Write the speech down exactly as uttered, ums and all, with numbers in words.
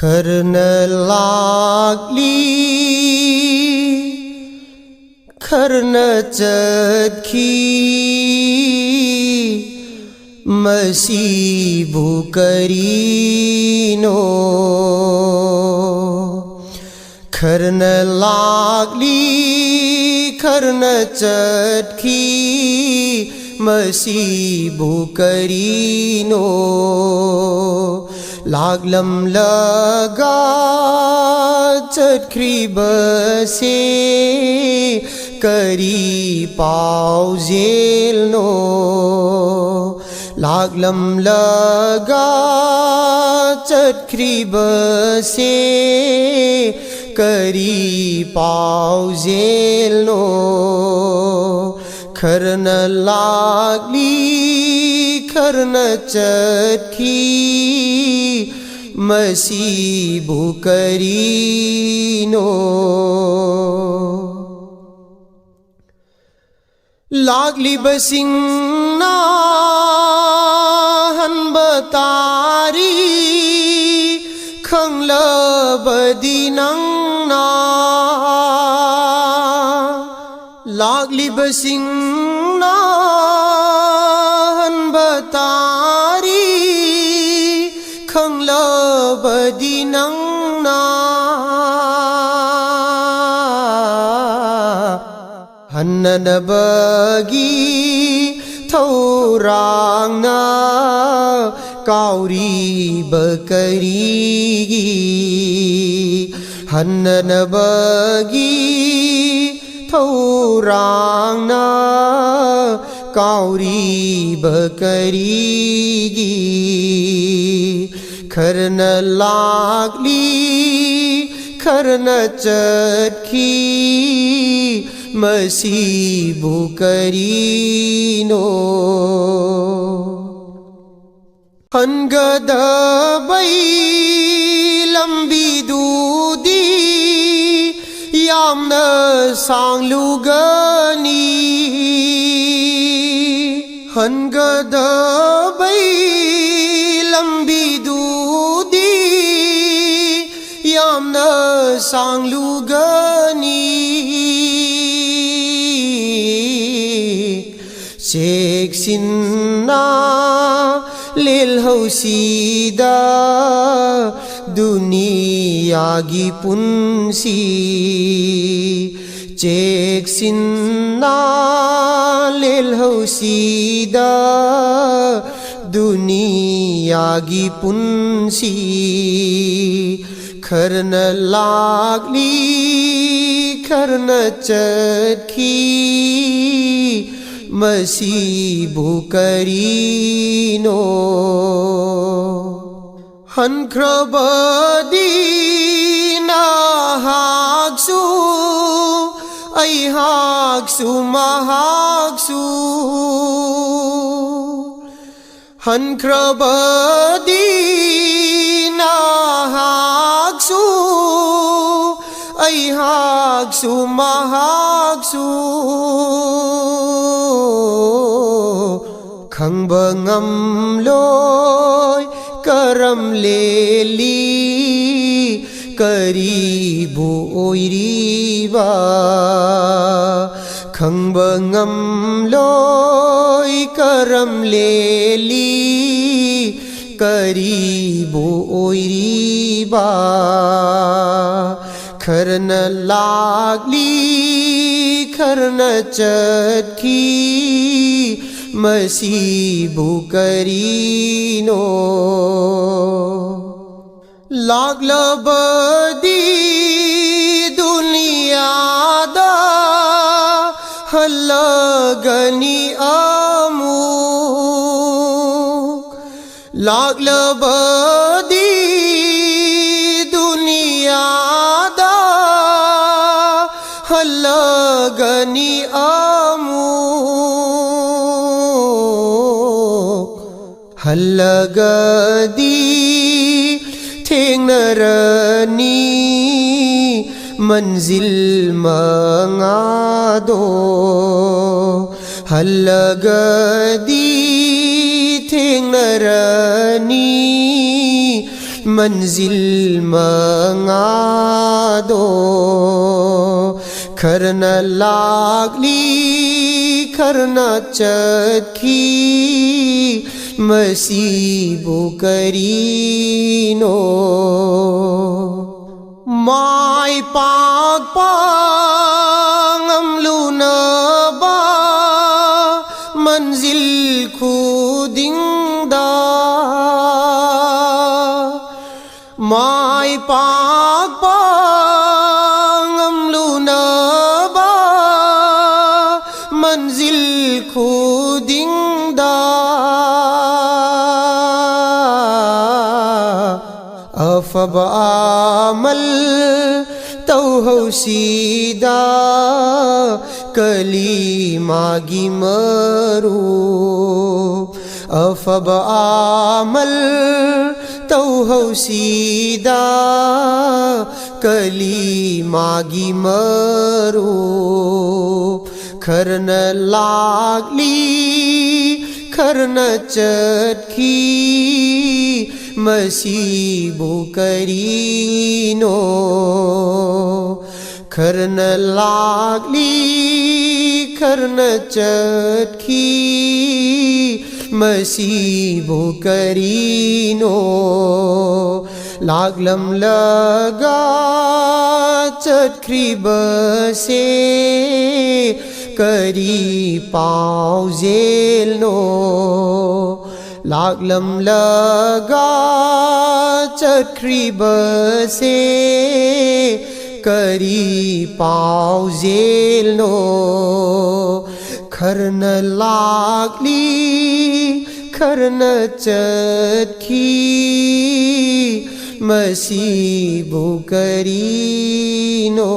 ꯈꯔꯅ ꯂꯥꯛꯂꯤ, ꯈꯔꯅ ꯆꯠꯈꯤ, ꯃꯁꯤꯕꯨ ꯀꯔꯤꯅꯣ? ꯈꯔꯅ ꯂꯥꯛꯂꯤ, ꯈꯔꯅ ꯆꯠꯈꯤ, ꯃꯁꯤꯕꯨ ꯀꯔꯤꯅꯣ? ꯂꯥꯛꯂꯝꯂꯒ ꯆꯠꯈ꯭ꯔꯤꯕꯁꯦ ꯀꯔꯤ ꯄꯥꯎꯖꯦꯜꯅꯣ? ꯂꯥꯛꯂꯝꯂꯒ ꯆꯠꯈ꯭ꯔꯤꯕꯁꯦ ꯀꯔꯤ ꯄꯥꯎꯖꯦꯜꯅꯣ? ꯈꯔꯅ ꯂꯥꯛꯂꯤ, ꯈꯔꯅ ꯆꯠꯈꯤ, ꯃꯁꯤꯕꯨ ꯀꯔꯤꯅꯣ? ꯂꯥꯛꯂꯤꯕꯁꯤꯡꯅ ꯍꯟꯕ ꯇꯥꯔꯤ, ꯈꯪꯂꯕꯗꯤ ꯅꯪꯅ꯫ ꯂꯥꯛꯂꯤꯕꯁꯤꯡꯅ ꯍꯟꯕ ꯇꯥꯔꯤ, ꯈꯪꯂꯕꯗꯤ ꯅꯪꯅ꯫ ꯍꯟꯅꯅꯕꯒꯤ ꯊꯧꯔꯥꯡꯅ ꯀꯥꯎꯔꯤꯕ ꯀꯔꯤꯒꯤ? ꯍꯟꯅꯅꯕꯒꯤ ꯊꯧꯔꯥꯡꯅ ꯀꯥꯎꯔꯤꯕ ꯀꯔꯤꯒꯤ? ꯈꯔꯅ ꯂꯥꯛꯂꯤ, ꯈꯔꯅ ꯆꯠꯈꯤ, ꯃꯁꯤꯕꯨ ꯀꯔꯤꯅꯣ? ꯍꯟꯒꯗꯕꯩ ꯂꯝꯕꯤꯗꯨꯗꯤ ꯌꯥꯝꯅ ꯁꯥꯡꯂꯨꯒꯅꯤ꯫ ꯍꯟꯒꯗꯕꯩ ꯂꯝꯕꯤꯗꯨꯗꯤ ꯁꯥꯡꯂꯨꯒꯅꯤ꯫ ꯆꯦꯛꯁꯤꯟꯅ ꯂꯦꯜꯍꯧꯁꯤꯗ ꯗꯨꯅꯤꯌꯥꯒꯤ ꯄꯨꯟꯁꯤ꯫ ꯆꯦꯛꯁꯤꯟꯅ ꯂꯦꯜꯍꯧꯁꯤꯗ ꯗꯨꯅꯤꯌꯥꯒꯤ ꯄꯨꯟꯁꯤ꯫ ꯈꯔꯅ ꯂꯥꯛꯂꯤ, ꯈꯔꯅ ꯆꯠꯈꯤ, ꯃꯁꯤꯕꯨ ꯀꯔꯤꯅꯣ? ꯍꯟꯈ꯭ꯔꯕꯗꯤ ꯅꯍꯥꯛꯁꯨ, ꯑꯩꯍꯥꯛꯁꯨ, ꯃꯍꯥꯛꯁꯨ꯫ ꯍꯟꯈ꯭ꯔꯕꯗꯤ ꯅꯍꯥꯛꯁꯨ, ꯑꯩꯍꯥꯛꯁꯨ, ꯃꯍꯥꯛꯁꯨ꯫ ꯈꯪꯕ ꯉꯝꯂꯣꯏ ꯀꯔꯝ ꯂꯦꯜꯂꯤ, ꯀꯔꯤꯕꯨ ꯑꯣꯏꯔꯤꯕ꯫ ꯈꯪꯕ ꯉꯝꯂꯣꯏ ꯀꯔꯝ ꯂꯦꯜꯂꯤ, ꯀꯔꯤꯕꯨ ꯑꯣꯏꯔꯤꯕ꯫ ꯈꯔꯅ ꯂꯥꯛꯂꯤ, ꯈꯔꯅ ꯆꯠꯈꯤ, ꯃꯁꯤꯕꯨ ꯀꯔꯤꯅꯣ? ꯂꯥꯛꯂꯕꯗꯤ ꯗꯨꯅꯤꯌꯥꯗ ꯍꯜꯂꯒꯅꯤ ꯑꯃꯨꯛ꯫ ꯂꯥꯛꯂꯕꯗꯤ ꯗꯨꯅꯤꯌꯥꯗ ꯍꯜꯂꯒꯅꯤ ꯑꯃꯨꯛ꯫ ꯍꯜꯂꯒꯗꯤ ꯊꯦꯡꯅꯔꯅꯤ ꯃꯟꯖꯤꯜ ꯃꯉꯥꯗꯣ꯫ ꯍꯜꯂꯒꯗꯤ ꯊꯦꯡꯅꯔꯅꯤ ꯃꯟꯖꯤꯜ ꯃꯉꯥꯗꯣ꯫ ꯈꯔꯅ ꯂꯥꯛꯂꯤ, ꯈꯔꯅ ꯆꯠꯈꯤ, ꯃꯁꯤꯕꯨ ꯀꯔꯤꯅꯣ? ꯃꯥꯏ ꯄꯥꯛꯄ ꯉꯝꯂꯨꯅꯕ ꯃꯟꯖꯤꯜ ꯈꯨꯗꯤꯡꯗ ꯃꯥꯏ ꯄꯥꯛꯄ ꯉꯝꯂꯨꯅꯕ ꯃꯟꯖꯤꯜ ꯈꯨꯗꯤꯡꯗ ꯑꯐꯕ ꯑꯃꯜ ꯇꯧꯍꯧꯁꯤꯗ ꯀꯂꯤꯃꯥꯒꯤ ꯃꯔꯨꯞ꯫ ꯑꯐꯕ ꯑꯃꯜ ꯇꯧꯍꯧꯁꯤꯗ ꯀꯂꯤꯃꯥꯒꯤ ꯃꯔꯨꯞ꯫ ꯈꯔꯅ ꯂꯥꯛꯂꯤ, ꯈꯔꯅ ꯆꯠꯈꯤ, ꯃꯁꯤꯕꯨ ꯀꯔꯤꯅꯣ? ꯈꯔꯅ ꯂꯥꯛꯂꯤ, ꯈꯔꯅ ꯆꯠꯈꯤ, ꯃꯁꯤꯕꯨ ꯀꯔꯤꯅꯣ? ꯂꯥꯛꯂꯝꯂꯒ ꯆꯠꯈ꯭ꯔꯤꯕꯁꯦ ꯀꯔꯤ ꯄꯥꯎꯖꯦꯜꯅꯣ? ꯂꯥꯛꯂꯝꯂꯒ ꯆꯠꯈ꯭ꯔꯤꯕꯁꯦ ꯀꯔꯤ ꯄꯥꯎꯖꯦꯜꯅꯣ? ꯈꯔꯅ ꯂꯥꯛꯂꯤ, ꯈꯔꯅ ꯆꯠꯈꯤ, ꯃꯁꯤꯕꯨ ꯀꯔꯤꯅꯣ?